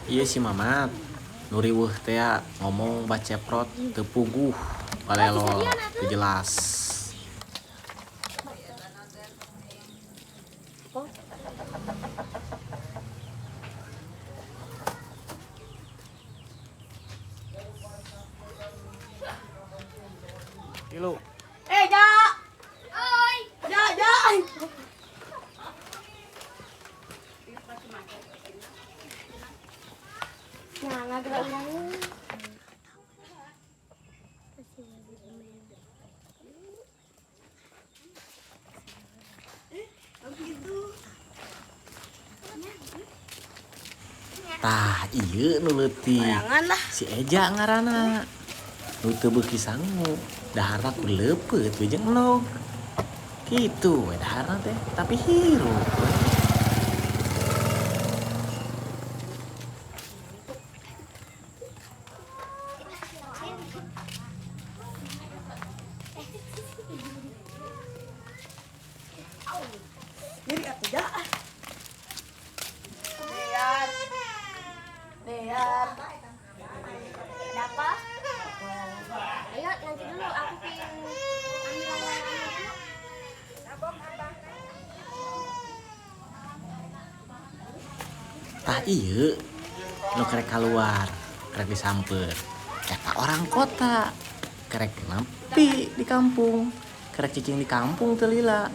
Iya si Mamat nu riweuh teh ngomong baceprot teu puguh balelo teu jelas. Tilu. Eh, Ja. Oi. Ja, Ja. Nah, ngagerak urang. Tah ieu nu leutik. Layangan lah. Si Eja ngaranna. Nu teu beuki sangu, daharna ku leupeut we jeung endog. Kitu we daharna teh, tapi hirup we. Nyeri atuh, Ja. Lihat. Lihat. Ada apa? Ayo nanti dulu aku pingin ambil layangan dulu. Tah ieu nu kerek kaluar, kerek disamper. Eta orang kota. Kerek nepi di kampung. Kerek cicing di kampung teu lila.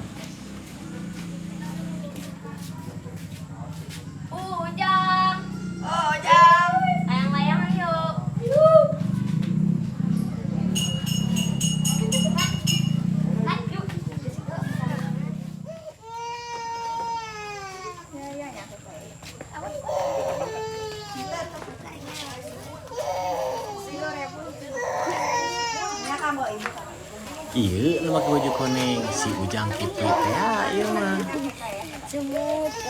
Ujang, Ujang. layang-layangan yuk. Lanjut. Ieu nu make baju koneng si Ujang Kipli teh ieu mah.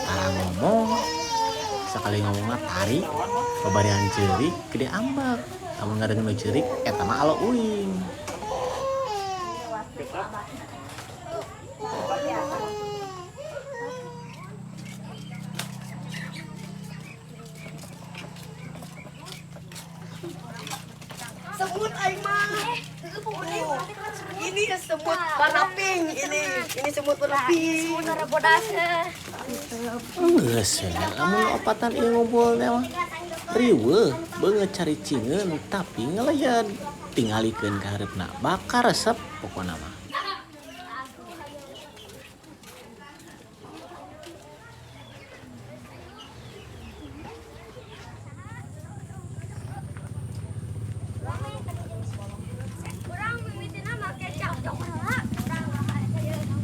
Tara ngomong, sakali ngomongna tarik, babarian ceurik gede ambek. Lamun ngadengeun nu ceurik eta mah alo uing. Semut aing mah. Ini semut warna pink ini. Ini semut warna pink. Semut warna bodas. Geus we lamun opatan ieu ngobrol teh mah. Riweuh beungeut caricingeun tapi ngeleyeud. Tingalikeun ka hareupna bakal resep pokona mah. Urang mimitina make cakcok heula.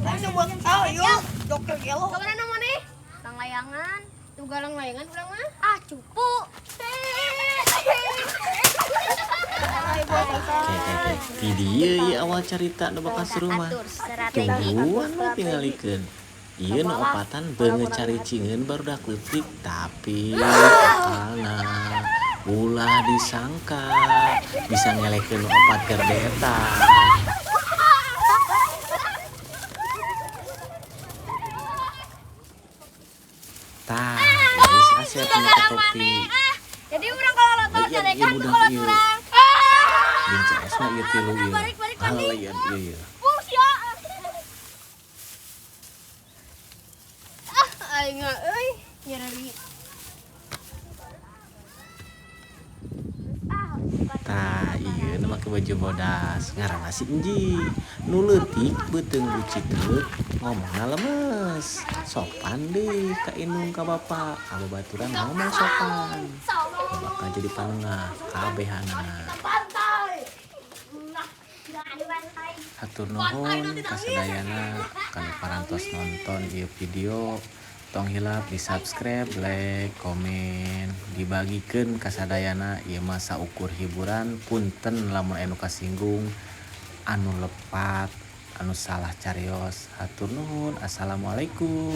Aing semut. Ah, yuk. Dokter gelo. Kabaran mana nih? Lang layangan. Tuh galang layangan urang mah. Ah, cupu. Oke. Ti dieu ieu awal carita nu bakal seru mah. Tungguan we tingalikeun. Ieu nu opatan beungeut caricingeun barudak leutik tapi akalna ulah disangka bisa ngelekeun nu opat gerde eta. Tah, ieu si Asep nu make topi. Jadi urang kalau lotor Ieu carekan budak kalau ieu. urang. Jeung CS-na ieu tilu ieu. Balik, balik, balik. Ngaleyan ieu ieu. Bung sia. Ah, aing euy, nyeri. Tah, ieu nu make baju bodas, ngaranna si Enji. Nu leutik beuteung buciteuk, ngomongna lemes. Sopan deui ka indung ka bapa, ka babaturan ngomong sopan. Nu bakal jadi panengah kabehanana. Hatur nuhun kasadayana kanu parantos nonton ieu video. Tong hilap di subscribe, like, komen, dibagikeun kasadayana. Ieu mah saukur hiburan, punten lamun anu kasinggung, anu lepat, anu salah carios. Hatur nuhun. Assalamualaikum.